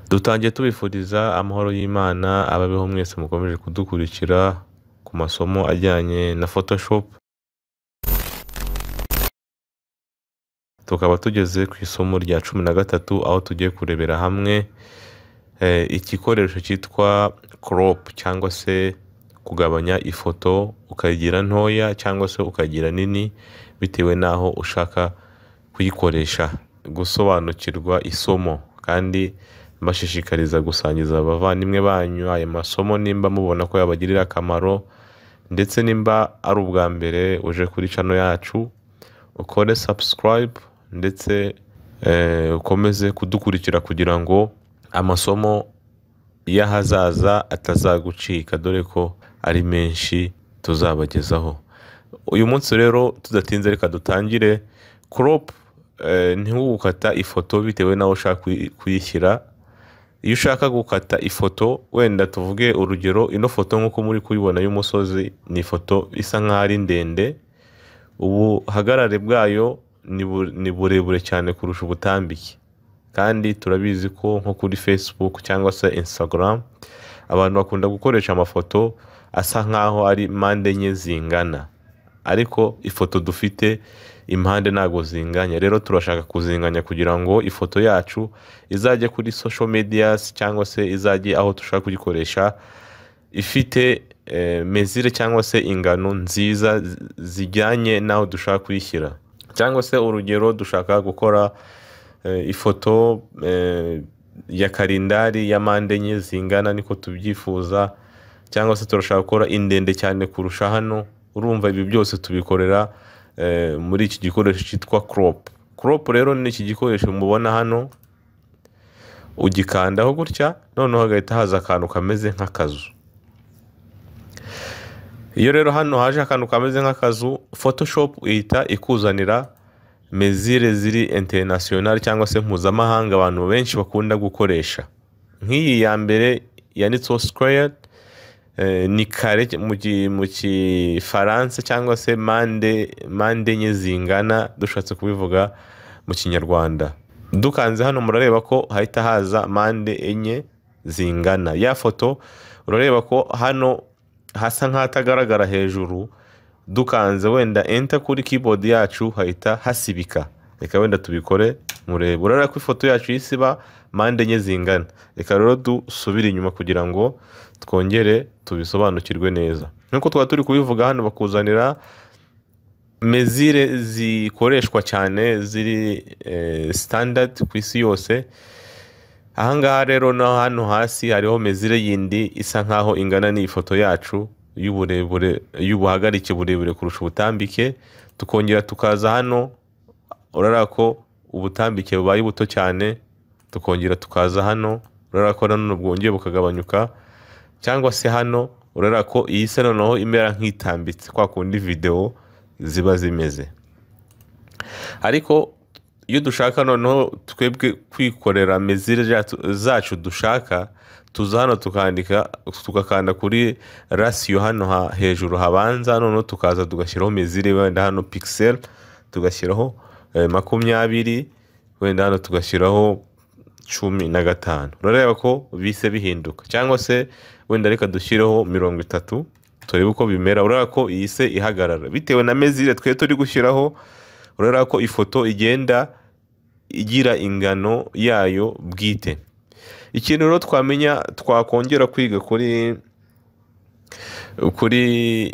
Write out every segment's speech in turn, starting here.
Dutangiye tubifuriza amahoro y'Imana ababeho mwese mukomeje kudukurikira ku masomo ajyanye na Photoshop. Tukaba tugeze ku isomo rya 13 aho tugiye kurebera hamwe igikoresho cyitwa crop cyangwa se kugabanya ifoto ukayigira ntoya cyangwa se ukayigira nini bitewe n'aho ushaka kuyikoresha. Gusobanukirwa isomo kandi mbashishikariza gusangiza abavandimwe banyu aya masomo nimba mubona ko yabagirira akamaro, ndetse nimba ari ubwa mbere uje kuri channel yacu ukore subscribe ndetse ukomeze kudukurikira kugira ngo amasomo y'ahazaza atazagucika, dore ko ari menshi tuzabagezaho. Uyu munsi rero tudatinze reka dutangire. Crop ni nko gukata ifoto bitewe n'aho ushaka kuyishyira. Iyo ushaka gukata ifoto, wenda tuvuge urugero ino foto nk'uko muri kuyibona y'umusozi, ni ifoto isa nk'aho ari ndende, ubuhagarare bwayo ni burebure cyane kurusha ubutambike, kandi turabizi ko nko kuri Facebook cyangwa se Instagram abantu bakunda gukoresha amafoto asa nk'aho ari mpande enye zingana, ariko ifoto dufite impande ntago zinganya. Rero turashaka kuzinganya kugira ngo ifoto yacu izajye kuri social medias cyangwa se izajye aho dushaka kuyikoresha ifite mezire cyangwa se ingano nziza zijyanye n'aho dushaka kuyishyira. Cyangwa se urugero dushaka gukora ifoto ya kalendari ya mpande enye zingana niko tubyifuza, cyangwa se turashaka gukora indende cyane kurusha hano. Urumva ibi byose tubikorera muri iki gikoresho cyitwa crop. Crop rero ni iki gikoresho mubona hano, ugikandaho gutya noneho hagahita haza akantu kameze nk'akazu. Iyo rero hano haje akantu kameze nk'akazu, Photoshop ihita ikuzanira mezire ziri international cyangwa se mpuzamahanga abantu benshi bakunda gukoresha. Nk'iyi ya mbere yanditseho square, ni kare mu Kifaransa cyangwa se mande enye zingana dushatse kubivuga mu Kinyarwanda. Dukanze hano murareba ko hahita haza mande enye zingana. Ya foto urareba ko hano hasa nk'ahatagaragara hejuru, dukanze wenda enter kuri keyboard yacu hahita hasibika. Reka wenda tubikore murebe. Urareba ko ifoto yacu yisiba mande enye zingana. Reka rero dusubire inyuma kugira ngo twongere tubisobanukirwe neza. Nkuko twaba turi kubivuga hano bakuzanira mezire zikoreshwa cyane ziri standard ku isi yose. Ahangaha rero no hano hasi hariho mezire yindi isa nkaho ingana n'iyi foto yacu y'uburebure, y'ubuhagarike burebure kurusha ubutambike. Tukongera tukaza hano urareba ko ubutambike bubaye buto cyane, tukongera tukaza hano urareba ko nanone bwongeye bukagabanyuka, cyangwa se hano urareba ko iyi se noneho imera nk'itambitse kwa kundi video ziba zimeze. Ariko iyo dushaka noneho twebwe kwikorera mezire zacu dushaka, tuza hano tukandika, tugakanda kuri ratio hano hejuru habanza, noneho tukaza tugashyiraho mezire wenda hano pixel tugashyiraho 20, wenda hano tugashyiraho 15. Urareba ko bise bihinduka, cyangwa se wenda reka dushyireho 30 turebe uko bimera. Urareba ko iyi se ihagarara bitewe na mezire twe turi gushyiraho. Urareba ko ifoto igenda igira ingano yayo bwite. Ikintu rero twamenya twakongera kwiga kuri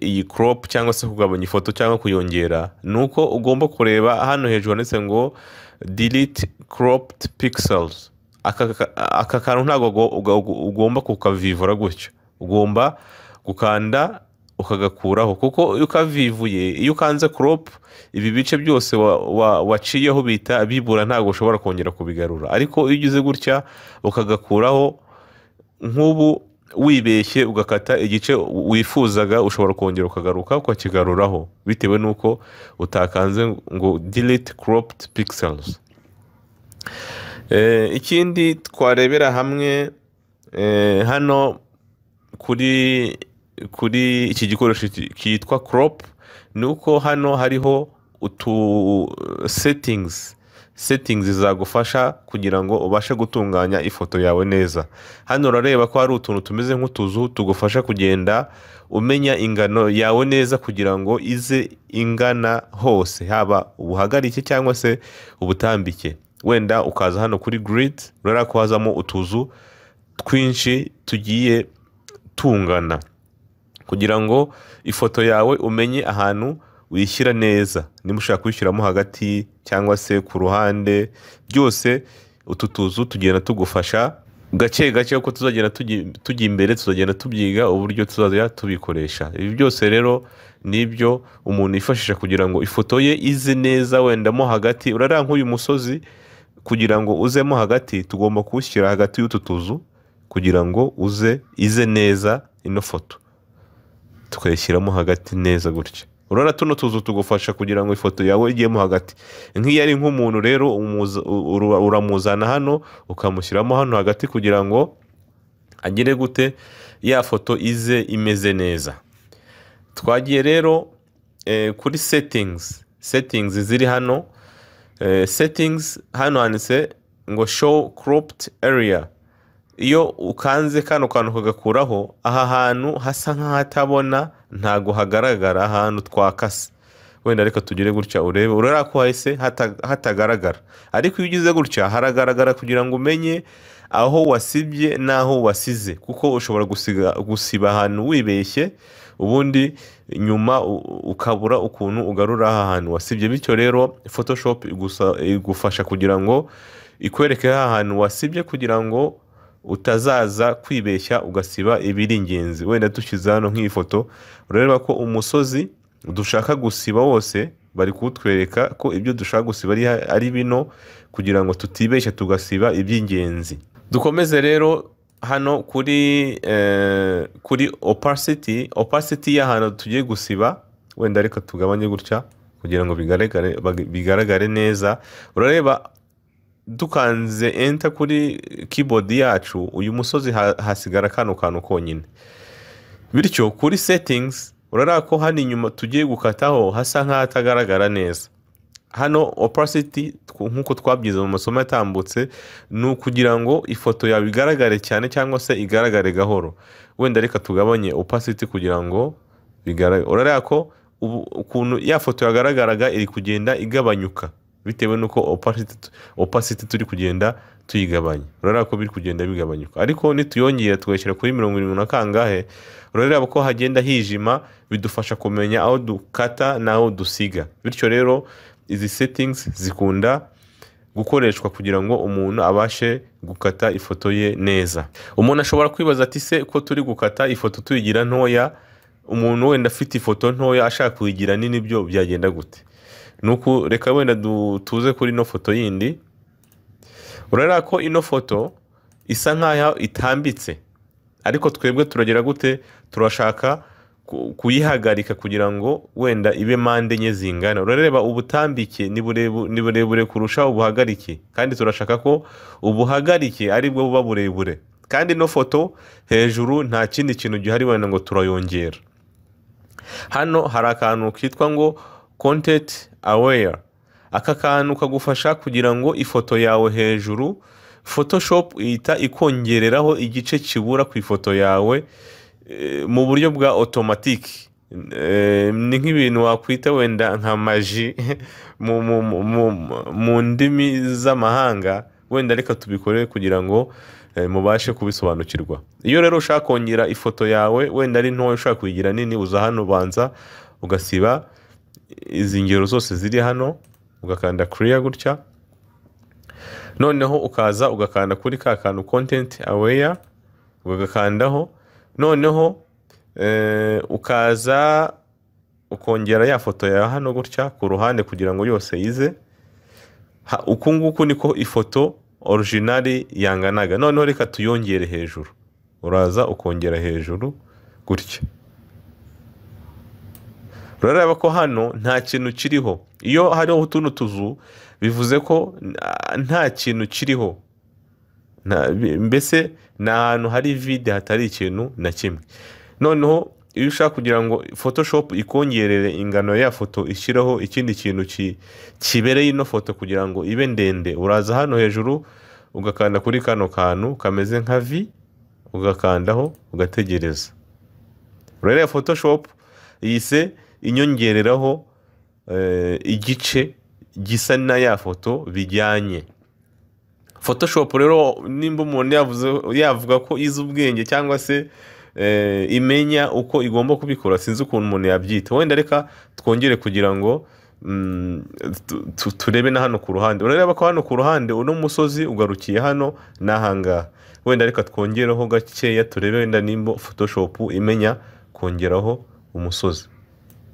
iyi crop cyangwa se kugabanya ifoto cyangwa kuyongera, nuko ugomba kureba hano hejuru handitse ngo delete cropped pixels. Aka kantu ntabwo ugomba kukavivura gutyo, ugomba gukanda ukagakuraho, kuko iyo ukavivuye, iyo ukanze crop ibi bice byose waciyeho bita bibura, ntabwo ushobora kongera kubigarura. Ariko iyo ugize gutya ukagakuraho, nk'ubu wibeshye ugakata igice wifuzaga, ushobora kongera ukagaruka ukakigaruraho bitewe n'uko utakanze ngo delete cropped pixels. Ikindi twarebera hamwe hano kuri iki gikoresho cyitwa crop, ni uko hano hariho utu settings. settings zagufasha kugira ngo ubashe gutunganya ifoto yawe neza. Hano urareba ko hari utuntu tumeze nk'utuzu tugufasha kugenda umenya ingano yawe neza kugira ngo ize ingana hose, haba ubuhagarike cyangwa se ubutambike. Wenda ukaza hano kuri grid, urareba ko hazamo utuzu twinshi tugiye tungana kugira ngo ifoto yawe umenye ahantu uyishyira neza. Niba ushaka kuyishyiramo hagati cyangwa se ku ruhande, byose utu tuzu tugenda tugufasha gake gake. Uko tuzagenda tujya imbere, tuzagenda tubyiga uburyo tuzajya tubikoresha. Ibi byose rero nibyo umuntu yifashisha kugira ngo ifoto ye ize neza. Wenda mo hagati, urareba nk'uyu musozi, kugira ngo uzemo hagati tugomba kuwushyira hagati y'utu tuzu kugira ngo uze ize neza ino foto, tukayishyiramo hagati neza gutya. Urabona tuno tuzu tugufasha kugira ngo ifoto yawe ijyemo hagati. Nk'iyo ari nk'umuntu rero, uramuzana hano ukamushyiramo hano hagati kugira ngo agire gute, ya foto ize imeze neza. Twagiye rero kuri settings. Settings ziri hano, settings hano handitse ngo "show cropped area". Iyo ukanze kano kantu kagakuraho, aha hantu hasa nk'ahatabona, ntago hagaragara ahantu twakase. Wenda reka tugire gutya urebe, urabona ko hahise hatagaragara, ariko iyo ugize gutya haragaragara kugira ngo umenye aho wasibye n'aho wasize, kuko ushobora gusiba ahantu wibeshye, ubundi nyuma ukabura ukuntu ugarura aha hantu wasibye. Bityo rero Photoshop igufasha kugira ngo ikwereke aha hantu wasibye, kugira ngo utazaza kwibeshya ugasiba ibiri ingenzi. Wenda dushyize hano nk'iyi foto, urareba ko umusozi dushaka gusiba wose bari kuwutwereka, ko ibyo dushaka gusiba ari bino, kugira ngo tutibeshya tugasiba iby'ingenzi. Dukomeze rero hano kuri opacity. Opacity y'ahantu tugiye gusiba, wenda reka tugabanye gutya kugira ngo bigaragare neza. Urareba dukanze enter kuri keyboard yacu, uyu musozi hasigara kano kantu konyine. Bityo kuri settings urareba ko hano inyuma tugiye gukataho hasa nk'ahatagaragara neza. Hano opacity, nk'uko twabyize mu masomo yatambutse, ni ukugira ngo ifoto yawe igaragare cyane cyangwa se igaragare gahoro. Wenda reka tugabanye opacity kugira ngo bigaragare. Urareba ko ubu ukuntu ya foto yagaragaraga iri kugenda igabanyuka bitewe n'uko opacity turi kugenda tuyigabanya. Urareba ko biri kugenda bigabanyuka, ariko nituyongera tugashyira kuri 70 na kangahe, urareba ko hagenda hijima. Bidufasha kumenya aho dukata n'aho dusiga. Bityo rero izi settings zikunda gukoreshwa kugira ngo umuntu abashe gukata ifoto ye neza. Umuntu ashobora kwibaza ati: "Se ko turi gukata ifoto tuyigira ntoya, umuntu wenda afite ifoto ntoya ashaka kuyigira nini, byo byagenda gute?" Nuko reka wenda tuze kuri ino foto yindi. Urareba ko ino foto isa nkaho itambitse, ariko twebwe turagira gute? Turashaka kuyihagarika kugira ngo wenda ibe mpande enye zingana. Urareba ubutambike ni burebure kurusha ubuhagarike, kandi turashaka ko ubuhagarike aribwo buba burebure, kandi ino foto hejuru nta kindi kintu gihari wenda ngo turayongera. Hano hari akantu kitwa ngo "content aware". Aka kantu kagufasha kugira ngo ifoto yawe hejuru Photoshop ihita ikongereraho igice kibura ku ifoto yawe mu buryo bwa automatique. Ni nk'ibintu wakwita wenda nka magie mu ndimi z'amahanga. Wenda reka tubikore kugira ngo mubashe kubisobanukirwa. Iyo rero ushaka kongera ifoto yawe, wenda ari ntoya ushaka kuyigira nini, uza hano ubanza ugasiba izi ngero zose ziri hano, ugakanda clear gutya, noneho ukaza ugakanda kuri ka kantu content aware, ugagakandaho, noneho ukaza ukongera ya foto yawe hano gutya ku ruhande kugira ngo yose ize. Uku nguku niko ifoto original yanganaga. Noneho reka tuyongere hejuru. Uraza ukongera hejuru gutya. Urareba ko hano nta kintu kiriho. Iyo hariho utuno tuzu bivuze ko nta kintu kiriho. Mbese ni ahantu hari vide, hatari ikintu na kimwe. Noneho Iyo ushaka kugira ngo Photoshop ikongerere ingano ya foto, ishyiraho ikindi kintu kibereye ino foto kugira ngo ibe ndende, uraza hano hejuru ugakanda kuri kano kantu kameze nka V, ugakandaho ugategereza. Urareba Photoshop yise inyongereraho igice gisa na ya foto bijyanye. Photoshop rero nimba umuntu yavuga ko izi ubwenge cyangwa se imenya uko igomba kubikora, sinzi ukuntu umuntu yabyita. Wenda reka twongere kugira ngo turebe na hano ku ruhande. Urareba ko hano ku ruhande uno musozi ugarukiye hano n'ahangaha. Wenda reka twongereho gakeya turebe wenda nimba Photoshop imenya kongeraho umusozi.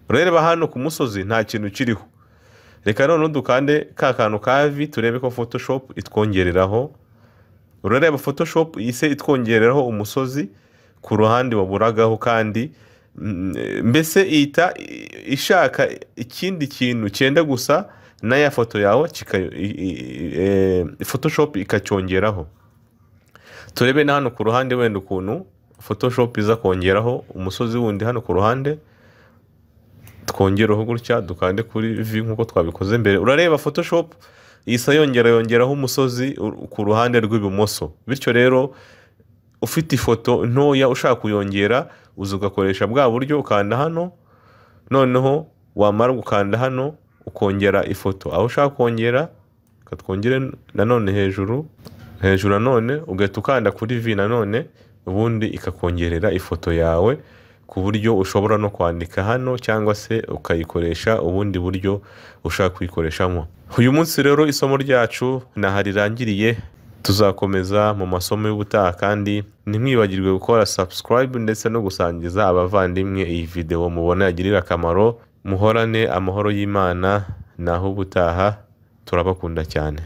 Urareba hano ku musozi nta kintu kiriho. Reka noneho dukande ka kantu ka V turebe ko Photoshop itwongereraho. Urareba Photoshop ise itwongereraho umusozi ku ruhande waburagaho, kandi mbese ihita ishaka ikindi kintu cyenda gusa na ya foto yawe, Photoshop ikacyongeraho. Turebe na hano ku ruhande wenda ukuntu Photoshop iza kongeraho umusozi wundi hano ku ruhande. Twongereho gutya, dukande kuri V nk'uko twabikoze mbere. Urareba Photoshop isa yongeraho umusozi ku ruhande rw'ibumoso. Bityo rero ufite ifoto ntoya ushaka kuyongera, uza ugakoresha bwa buryo, ukanda hano, noneho wamara gukanda hano ukongera ifoto aho ushaka kongera. Twongere nanone hejuru, hejuru nanone ugahita ukanda kuri V nanone, ubundi ikakongerera ifoto yawe ku buryo ushobora no kwandika hano cyangwa se ukayikoresha ubundi buryo ushaka kuyikoreshamo. Uyu munsi rero isomo ryacu naha rirangiriye, tuzakomeza mu masomo y'ubutaha, kandi ntimwibagirwe gukora subscribe ndetse no gusangiza abavandimwe iyi video mubona yagirira akamaro. Muhorane amahoro y'Imana, naho ubutaha turabakunda cyane.